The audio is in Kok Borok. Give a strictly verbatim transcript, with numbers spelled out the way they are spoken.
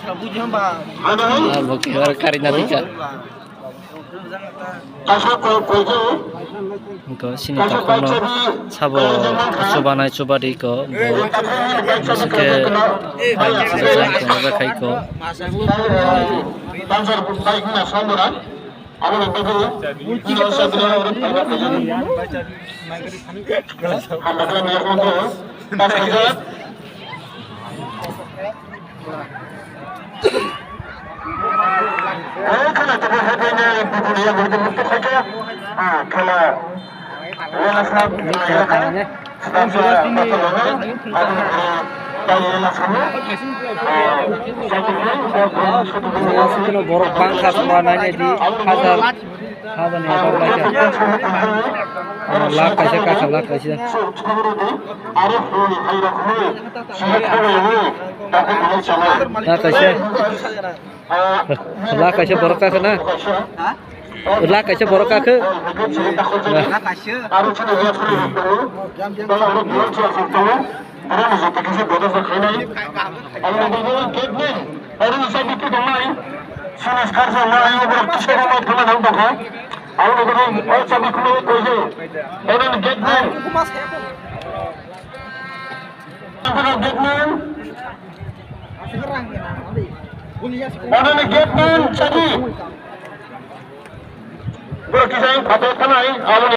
Abo khe aro karina rikha. Hingke sini takhukno sabo chubanai chubadi ko bo sike pai chajak tongo khai ko. Borok bangkha sora nai di hajar. Hajar ni hajar lakha. Lakh kaisa, kakha lakh kaisa. Lakh kaisa. Lakh kaisa borok kakha na? Lakh kaisa borok kakha? Lakh kaisa. Borokni joto khe se bodo se khainai. Ang nugwi gate man, oro ni side ni tongmai. Sini skarsa ma ayo borok kisa ma thangma nang tongkha. Ang nugwi o chabi khulwi koijo. Oro ni gate man. Oro gate man. Oro ni gate man chabi. Borok kisa phato thanai. Oro ni